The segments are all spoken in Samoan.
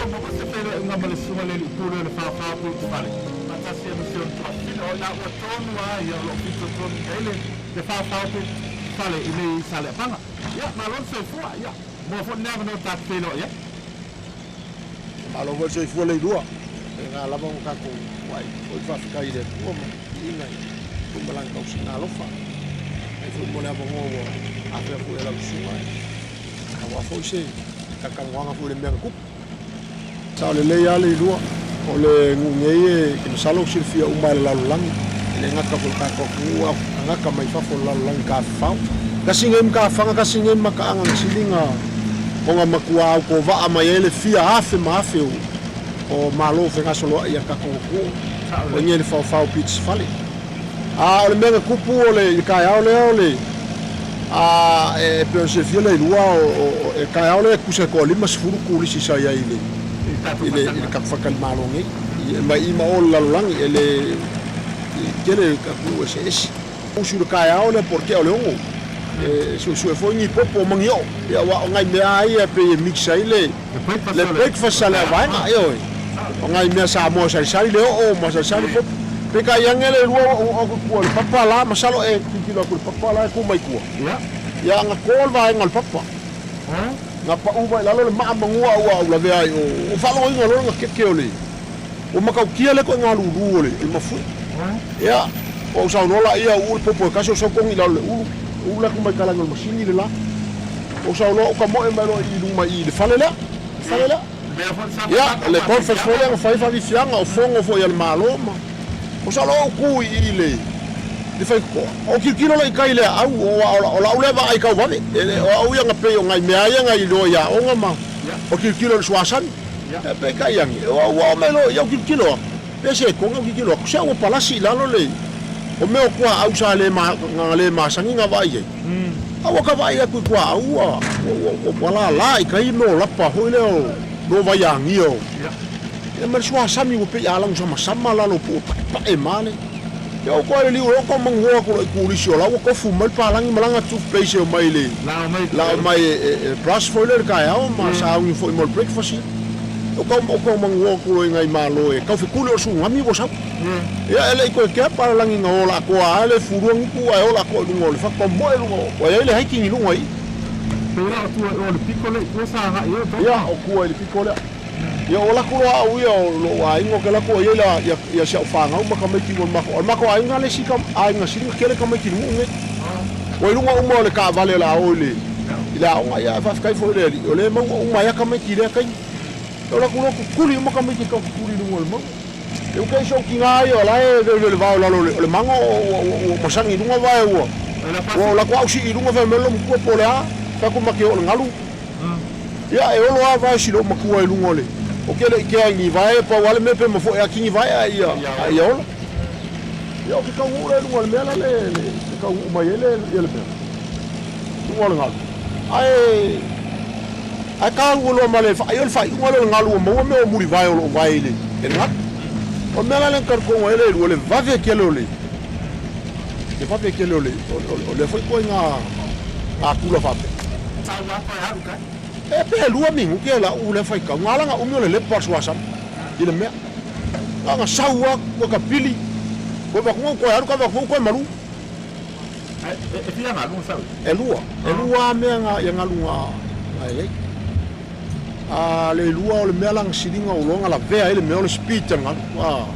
Ua maua se feiloaiga ma le Susuga i le Alii Pule o le Whaowhao Beach Fale, faatasi ai ma si ona tuafafine o i laua tonu lava ia o lo o fitoitonu i ai le le Whaowhao Beach Fale i nei Saleapaga. Ia, malo le soifua, ia, maua foi lenei avanoa ta te feiloai ai. Malo foi le soifua Leilua, faigā lava ona tatou vaai foi le faafetai i le Atua ma viiga i foi ma Lana tausiga alofa. Faafetai foi mo le avanoa ua afea foi e lau susuga aua foi se talatalanoaga foi i le mea na tupu. Sao lelei lava Leilua, o le nuu nei e te masalo ua silafia uma e le lalolagi, e le gata foi i le tatou atunuu a o tagata mai fafo o le lalolagi tafafao. Tasi nei matafaga, tasi nei mataaga na sili ona matua autovaa mai ai le fia afe ma afe o Malo fegasoloai i a tatou atunuu, o i nei le faofao Beach Fale. A o le mea na tupu o le i le taeao lea o le a e pei ona silafia Leilua o le taeao lea e tusa e toalima sefulu turisi sa i ai i le i le i le tatou faletalimalo nei mai i ma o le lalolagi e le tele atunuu eseese. Usu i le taeao lea po o le tea o le 6 e suesue foi ni popo ma ni oo ia aua o nai mea lava ia e pei e mix ai le le breakfast a le vaega, ioe. O nai mea Samoa e salisali le oo ma salisali popo. Peitai ane le lua ua ou atu i tua i le papa la, masalo e tilotilo atu i le papa la e tu mai tua. Ia na to le vaega o le papa. Na pau mai lalo le maa manua ua ou lavea ai o faalogoina loa le gatete o le ua matautia le ituaiga lulu o le mafuie. Ia, ua ou saunoa laia uu le popo e tasi ou sau togi i lalo i le ulu, ulu le atu mai talagi o le masini le la. Ou sau loa ou tamoe mai loa i luma i le fale lea, le fale lea. Ia, le conference foi lea na fai faafiafiaga, o fono foi a le Malo ma. Ou sau loa ou tu i i le le faitotoa. Ou tilotilo loa i tai i le aau, o lau lea vaai tauvave. O au ia na pei o nai mea ia na iloa i aoga ma o tilotilo i le suasami. Peitai ane, ua oo mai loa i i au tilotilo atu. Pe se toga ou tilotilo atu, se ua palasi i lalo le o mea o tuaau sa le na le masani na vaai ai. A ua ka vaai atu i tuaau ua ua lala i tai mea o lapa foi lea o lo vaiagia o ia ma le suasami ua pei a lagu samasama lalo po ua paepae ma le ia ou toe liliu loa tau manuhoa atu loa i turisi o la ua tofu mai le palagi malaga toothpaste e omai le la omai e brush foi lea i le taeao ma sauni foi mo le breakfast ia. O kau o kau manuhoa atu loa i nai malo e tau fekuli o le tsunami ua sau. Ia e le i toe kea palalagi na ola atoa a le fulua nuku ae ola atoa i luga o le fatu moe luga o ua iai le hiking i luga i i. Pei la o tua i o le piko lea i tua sa agai ai o tau. Ia o tua i le piko lea. Ia o laku loa au ia o lou aiga o ke laku o iai la ia ia si au fanau ma tamaiti mo le mako o le mako aiga le isi aiga sili na kele tamaiti i le nuu nei. Ua i luga uma o le taavale o le a o i le i le aoga ia ae faafetai foi i le Alii o lea e maua uma ai a tamaiti i lea taimi. O laku loa tutuli uma tamaiti e tau tutuli i luga o le mauga. E uka i sou tina ia o la e velevele vao i lalo o le mago ua masani i luga vae ua ua latou au sii i luga fai mai lou matua po o le a fai atu ma te oo i le galu. Ia e olo a vae si lou matua i luga o le o ke le ikea i ni vae pau a le mea pe mafoe a kini vae a ia a ia ola. Ia o ke taunuu lea i luga o le mea la le le taunuu mai ai le ia le mea luga o le galu. Ae Ae taua loa ma le faaiu, o le faaiuga lea o le galu ua maua mea o mulivae o lo o vae i le galu. O le mea la lea na talitonu ai le lua, le vave tele o le le vave tele o le o lea foi ituaiga natura faapea. E pe lua minute lau lea faitau, na ala ona umi o le lepa o le suasami i le mea. Na ona sau lava toe tapili, toe avatu toe alu, toe avatu toe malu. E fia galu na sau? E lua. E lua lava mea na ia galu na na e ai. A le lua o le mea la na siliga o loa na lavea ai le mea o le speed a le galu. A.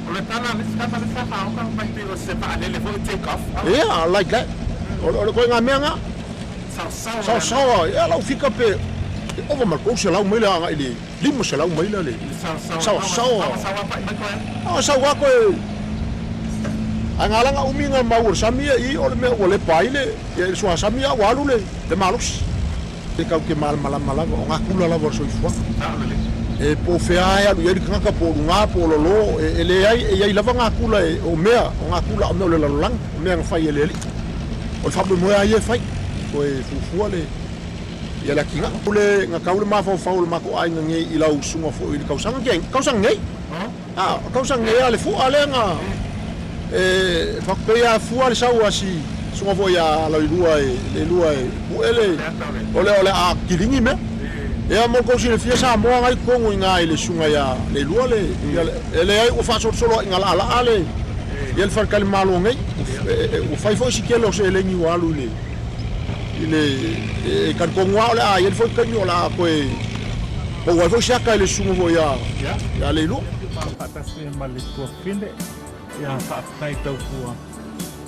O le tala a le isi tama le sa faoka mai pei o se vaalele foi take off. Yeah, like that. O le ituaiga mea na. Saosaoa. Saosaoa. Ia lau fika pe ova ma le 300 maila agai i le 500 maila le saosaoa. A sau a koe ae galanga umi nga mau o le sami ia i o le mea ua lepa ai le ia i le suasami a ua alu le le malosi. E kau ke malamalama lava o nga kula lava o le soifuaga. E po o fea e alu i ai le tagata po o luga po o lalo e leai e i ai lava nga kula e o mea o nga kula o mea o le lalolagi o mea na fai e le Alii. O le faamoemoe a ia e fai toe fuafua le Ia le atiga. Le na tau le mafaufau o le matou aiga nei i lau usuga foi i le tausaga kei, tausaga nei. A, tausaga nei a le fua lea na e faapei a fua le sau a si suga foi a Lailua e Leilua e pue le o le o le a kiligi mea. Ia mo le tou silafia Samoa na i totonu i ina i le susuga ia Leilua le e leai ua faasolosoloaiga laalaa le ia le faletalimalo nei. Ua fai foi si tele o seleni ua alu i le i le e talitonu lava o le a i ai foi taimi o le a toe maua ai foi se ata i le susuga foi ia ia Leilua. Faatasi ma le tuafafine ia faafetai tautua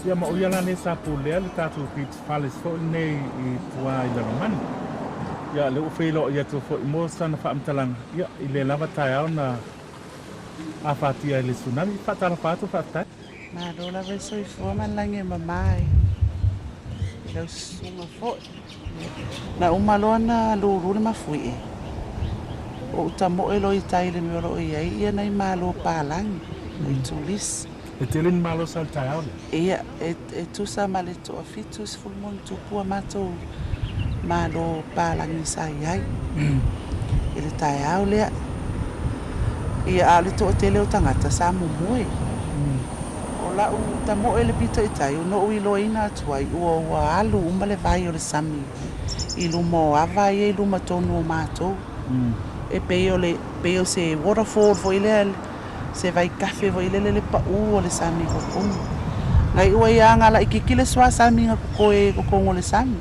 ia ma o ia la nei sa pulea le tatou beach palace foi lenei i tua i Lalomani. Ia lea ua feiloai atu foi mo sana faamatalaga ia i le lava taeao na afatia ai le tsunami. Faatalofa atu faafetai. Malo lava le soifua ma le lagi e mama i lau susuga foi. Na uma loa na lulu le mafuie, ou tamoe loa i tai i le mea o lo o i ai ia nai malo palagi, nai turisi. E tele ni malo sa i le taeao lea? Ia, e tusa ma le toafitusefulu ma ona tupu a matou malo palagi sa i ai i le taeao lea. Ia, a o le toatele o tagata sa momoe. O lau tamoe i le pito i tai, ona ou iloaina atu ai ua ua alu uma le vai o le sami i luma o ava ia i luma tonu o matou. E pei o le pei o se waterfall foi lea se vaikafe foi lele le paʻu o le sami i totonu. Na iu ai lava laitiiti le suasami na totoe i totonu o le sami.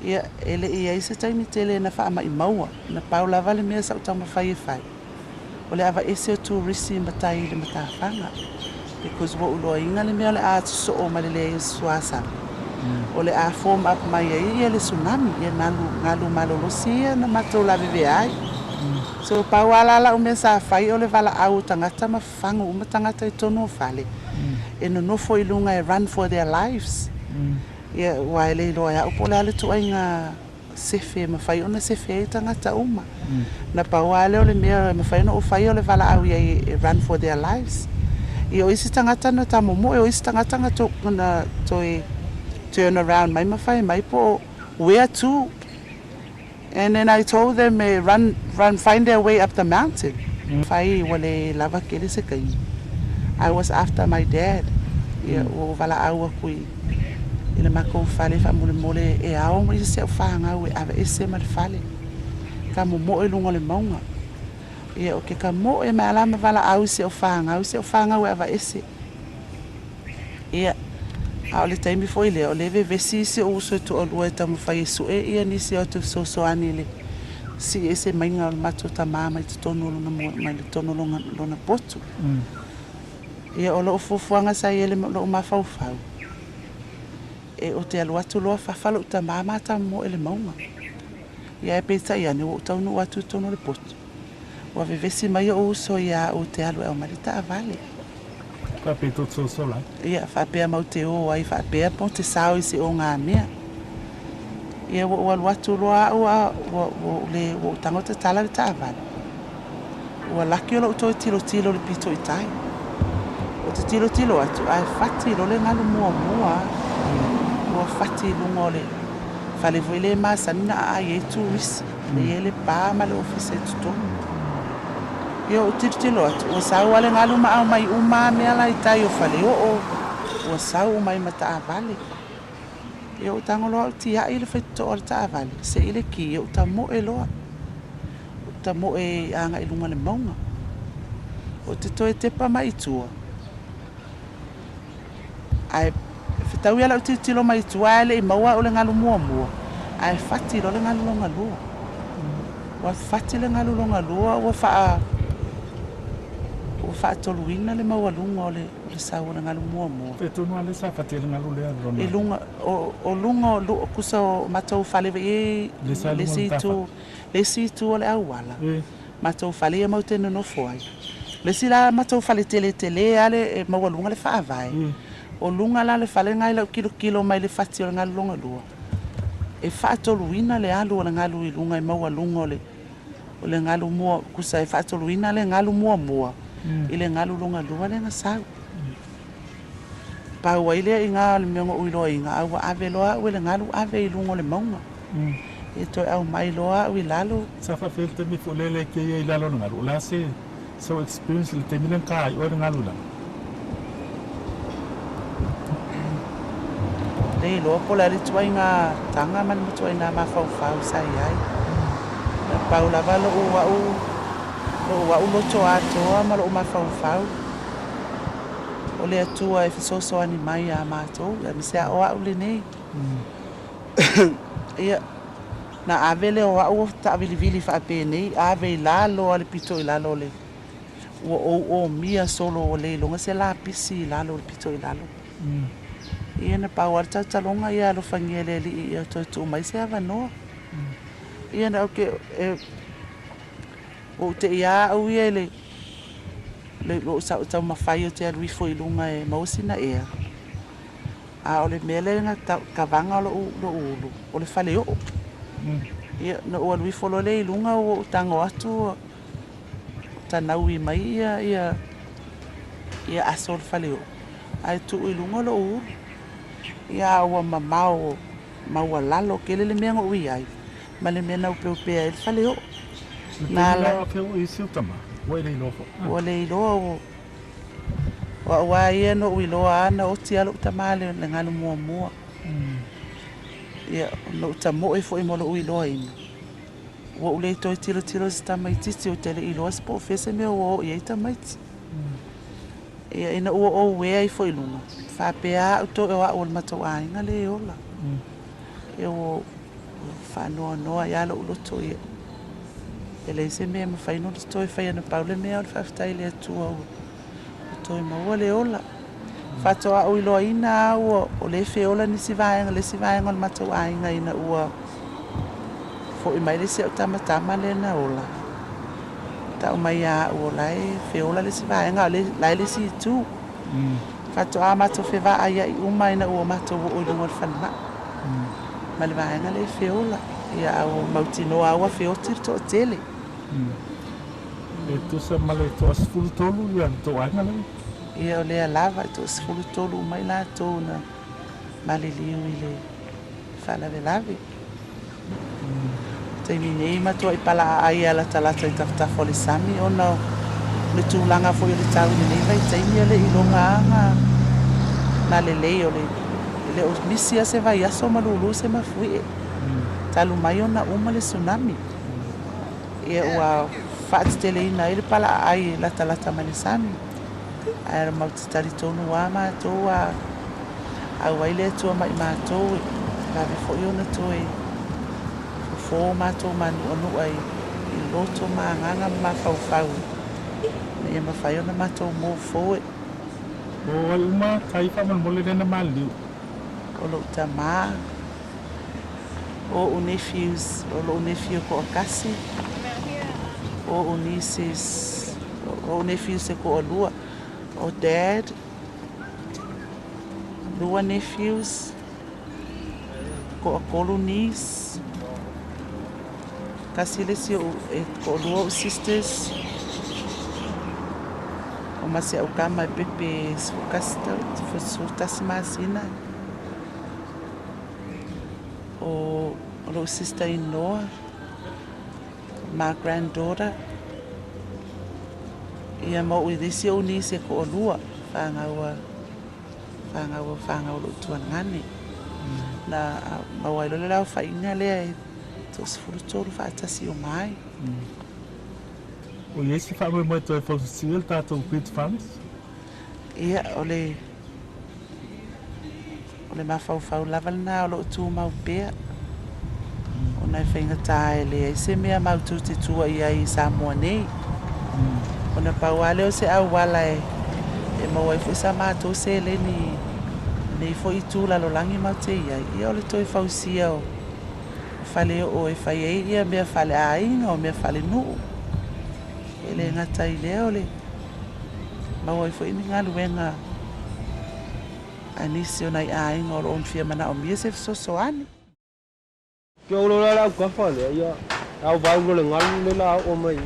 Ia, e le i ai se taimi tele na faamaʻimaua, na pau lava le mea sa ou taumafai e fai, o le aveese o turisi ma tai i le matafaga because ua ou iloaina le mea o le a sosoo ma le leai o se suasami, o le a form up mai ai ia le tsunami, ia galu, galu malolosi ia na matou lavevea ai. So pau lava la lau mea sa fai o le valaau o tagata ma fafagu uma tagata i totonu o fale e nonofo i luga e run for their lives. Ia aua e le iloa e au po o le a le ituaiga sefe e mafai ona sefe ai tagata uma. Na pau lava lea o le mea e mafai ona ou fai o le valaau i ai e run for their lives. Ia o isi tagata na tamomoe, o isi tagata na na toe turn around mai ma fai mai po o where to. And then I told them e run, run, find their way up the mountain. Fai ua le lava tele se taimi. I was after my dad. Ia, ua ou valaau atu i, i le matou fale faamolemole e ao mai si au fanau e aveese ma le fale. Ka momoe i luga o le mauga. Ia, ou te tamoe mai lava ma valaau i si au fanau, si au fanau e aveese. Ia, a o le taimi foi lea, o lea e vevesi si ou uso e toalua e taumafai e sue ia nisi o atu fesoasoani i le sii ese maiga o le matou tama mai totonu o lona mai totonu o lona, lona potu. Ia, o lou fuafuaga sa i ai lou mafaufau, e ou te alu atu loa fafa lou tama ma tamoe i le mauga. Ia ae peitai ane ua ou taunuu atu i totonu o le potu, ua vevesi mai ou uso ia au ou te alu e aumai le taavale. Faapea tou te sosola ai. Ia, faapea mau te o ai, faapea po te sao i se ogamea. Ia, ua ou alu atu loa au a ua, ua ou le, ua ou tago tatala le taavale. Ua laki o lou toe tilotilo i le pito i tai. Ou te tilotilo atu, ae fati loa le galu muamua. Ua fati i luga o le fale foi lea e masani ona aai ai turisi. E i ai le pa ma le ofisa i totonu. Ia ou tilotilo atu, ua sau lava le galu ma aumai uma lava mea la i tai o Faleoo, ua sau uma ai ma taavale. Ia ou tago loa ou tiai le faitotoa o le taavale, sei le ki, ou tamoe loa. Ou tamoe agai i luga o le mauga. Ou te toe tepa mai i tua, ae fetaui lava lau tilotilo mai tua ae le i maua au i le galu muamua, ae fati loa le galu lona lua. Ua fati le galu lona lua ua faa ua faatoluina le maualuga o le o le sau o le galu muamua. E tonu lava lea sa fati ai le galu lea lona. I luga o o luga o kusa o matou fale i le isi itu le isi itu o le auala. Matou fale ia matou te nonofo ai. O le isi la matou fale tele tele lava le maualuga le faavae. O luga la o le fale lena i lau tilotilo mai le fati o le galu lona lua, e faatoluina le alu o le galu i luga e maualuga o le o le galu mua, tusa e faatoluina le galu muamua i le galu lona lua lea na sau. Pau ai lea i ina o le mea na ou iloaina, a ua ave loa au e le galu ave i luga o le mauga. E toe aumai loa au i lalo. Sa faapea le taimi foi lea e i lalo o le galu, o le a se sou experience i le taimi lea na ta ai oe le galu i lalo? Le iloa po o le a le ituaiga taga ma le ituaiga mafaufau sa i ai. pau lava lo'u a'u lo'u a'u loto atoa ma lo'u mafaufau, o le Atua e fesoasoani mai iā matou, aemaise a o a'u lenei. Ia, na ave lea o a'u ta'avilivili fa'apenei, ave i lalo a le pito i lalo o le ua ou omia solo ua le iloga se lapisi i lalo o le pito i lalo. Ia na pau lava le tautaloga ia alofagia e le Alii ia toe tuu mai se avanoa. Ia na ou te e ua ou te'i lava au ia i le le lou taumafai ou te alu ifo i luga e maua sina ea. A o le mea lea na kavaga o lou lou ulu o le fale o'o. Ia na ou alu ifo loa lea i luga ua ou tago atu ua tanaui mai ia ia ia aso o le fale o'o ae tuu i luga lou ulu. Ia a ua mamao maualalo tele le mea na ou i ai ma le mea na upeupea ai le fale o'o. Na ala Ua e le iloa foi. Ua le iloa ua O a'u a ia na ou iloa a na oti a lo'u tamā le galu muamua. Ia na ou tamo'e foi ma lo'u iloaina, ua ou le toe tilotilo i se tamaitiiti ou te le iloa se po o fea se mea ua oo i ai tamaiti. Ia ina ua ou ea ifo i luga, faapea a'u toe o a'u o le matou aiga lē ola. Ia ua faanoanoa ai a lo'u loto ia e leai se mea e mafai ona toe faia na pau le mea o le faafetai i le Atua ua toe maua le ola. Faatoa ou iloaina a ua o lē feola nisi vaega le isi vaega o le matou aiga ina ua fo'i mai le isi a'u tamatama lea na ola ta'u mai iā a'u o la e feola le isi vaega a o la e le isi itu. Faatoa matou fevaaia'i uma ina ua matou oo i luga o le falema'i ma le vaega lea e feola. Ia a ua mautinoa a ua feoti le to'atele. E tusa ma le 13 ia le tou aiga lea. Ia o lea lava e 13 uma i latou na maliliu i le faalavelave. Taimi nei matua'i palaaai e alatalata i tafatafa o le sami ona o le tulaga foi o le tau i lenei vaitaimi e le i iloga a na lelei o le e le o misi a se vaiaso ma lulu se mafuie talu mai ona uma le tsunami. Ia ua faateteleina ai le palaaai e latalata mai le sami ae matou te talitonu a matou a auai le Atua mai matou e vave foi ona toe fofo matou mānu'anu'a i loto ma agaga ma mafaufau ina ia mafai ona matou move forward. O ai uma tai faamolemole lea na maliliu? O lo'u tamā, o o'u nephews, o lo'u nephew to'atasi, o o'u nieces, o o'u nephews e to'alua, o dad, lua nephews, to'atolu niece, tasi le isi o'u e to'alua o'u sisters, o ma si a'u tama e pepe 11 masina, o lo'u sister in law, ma granddaughter, ia ma o'u isi o'u niece e to'alua, fanau a fanau fanau o lo'u tuagane. Na maua ai loa le aofaiga lea e 13 fa'atasi uma ai. O i ai se faamoemoe toe fausia le tatou Queen's Palace? Ia o le o le mafaufau lava lenā o lo'u tumau pea, ona e faigatā e leai se mea mautū te tua i ai i Samoa nei. Ona pau lava lea o se auala e e maua ai foi sa matou seleni nei foi itu lalolagi matou te i ai, ia o le toe fausia o fale o'o e fai ai ia mea faaleaiga o mea faalenuu. E le gata i lea o le maua ai foi ni galuega a nisi o nai aiga o lo'o fia manaomia se fesoasoani. Ke o lo la au kafa le ia au vau lo le ngalu le la o mai.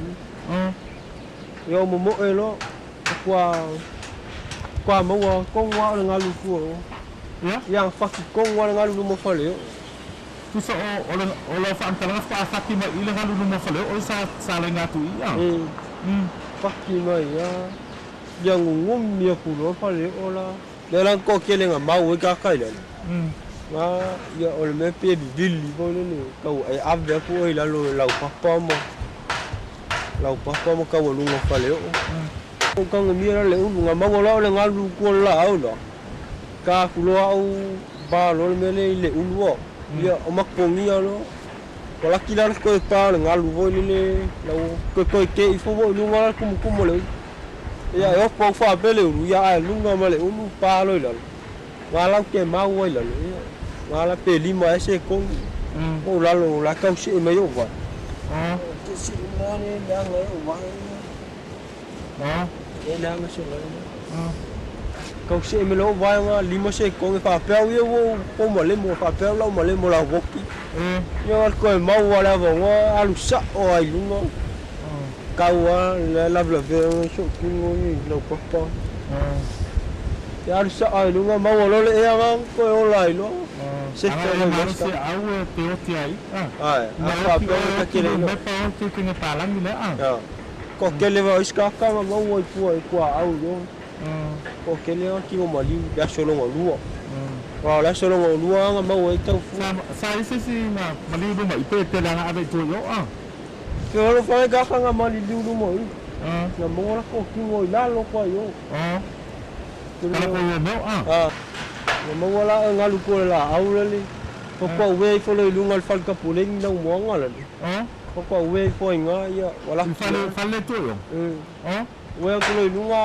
Ia o mo e lo kwa kwa mo wa ko wa o le ngalu ku o. Ia? Ia faki ko wa le ngalu lu mo fale o. Tusa o o le o lau faamatalaga faatoa faki mai i le galu luma o fale o sa sa le ngatu i ia. Faki mai ia. Ia ngungum ia ku lo fale o la. Le la ko ke le nga mau e ka kai le. Nga ia o le mea pe vivili foi lele tau e ave aku oe i lalo e laupapa ma laupapa ma taualuga o faleoo. Ou tagomia la le ulu nga maua loa au le galu tua o le laau la ta aku loa au ba loa le mea lea i le ulu ao ia o makupogia loa ua laki la le toe pa o le galu foi lele lau toe toe te ifo foi i luga la le tumutumu o le ulu ia e opo au faapea le ulu ia ae luga ma le ulu pa loa i lalo. Nga lau te mau ai lalo ia nga la pe lima ai se konu o lalo la kau se mai o vai te se ma ne na nga o vai e na nga se lai kau se me lo vai nga lima se konu fa pe au wo o ma le mo fa pe au la ma le mo la woki ia ko e mau ala va nga alu sa o ai lunga kau a la la la ve so ku ni lo papa Ia alu saʻa i luga maua loa le ea nga koe ola ai loa. Se Ana fe e mai malo masta. se au e te oti ai. Ae, Ma a oti faapea o ona e takele tino ino. mepa o te kenge palangi le a. Ia. Ko kele va iska ka ma maua i pua i kua au loa. Ko kele a tino maliu le aso longa lua. Wa le aso longa lua nga maua i tau fu. Sa sa ise si na maliu luma i pe te langa ave tu yo a. Ke olo fa ga ka nga mali liu luma i. Na maua la ko kingo i lalo kwa yo. Kala ko yo meo a. Ah. Na maua la ngalu ko la au lale. Ko kwa we fo le lunga le fal kapuleng na umoanga lale. Ko kwa we fo inga ia wala. Fale fale tu yo. We ko le lunga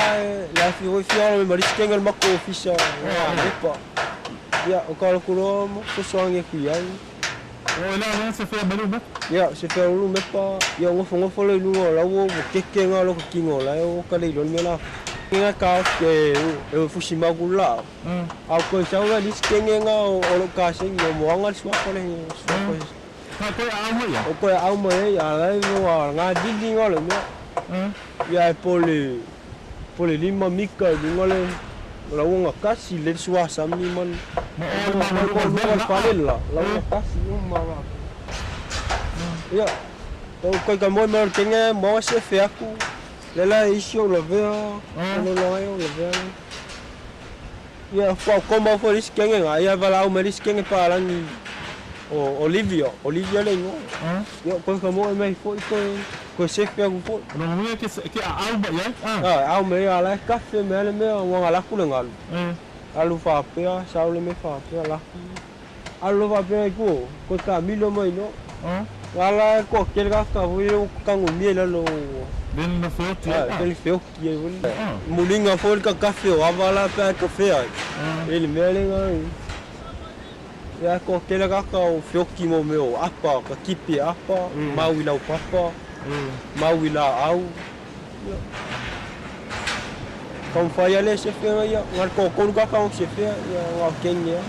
la fi ho fi alo me mari kengal mako ofisa. Epa. Ia o ka ko lo mo so so ange ku ia. O ela le se fe melu me. Ia se fe ulu me pa ia ngofo ngofo le lunga la wo keke nga lo kingo la o ka le lo me la. Nga ka ke e fusi ma ku la. Au ko sa wa lis kenge nga o lo ka se yo mo anga swa ko le swa ko. Ka ko au mo ya. O ko au mo e ya la yo nga dindi nga le me. Ia e po le lima mika i lunga le la unga kasi le swa sami man. Ma O o ma ma ko ma lunga le fale la la unga kasi o ma ma. Ia o ko ka mo mo kenge mo se fe aku. Le la isi o la vea. O la o la vea. Ia fa ko mo fo lis kenge nga ia va la o me lis kenge pa langi. O Olivia, Olivia le ngo. Ia ko ka mo me fo i ko ko se fe aku fo. No mo ke ke au mo ya. Ah, au me ala kafe me le me wa la ku le ngalu. Alu fa pea, sa le me fa pea la. Alu fa pea ko ko ka milo mai no. Ala ko ke ga ka vo yo ka ngu mi la lo. Ben no fe ti. Ah, ke fe o ki e vo. Mulinga fo ka kafe o avala pa kafe ai. Ele me le nga. Ia ko ke ga ka o fe o ki mo me o apa ka kipi apa, mau i lau papa, mau i la au. Ka whai ale se whenga ia, ngā ko koru ka ka se whenga ia ngā kenge ia.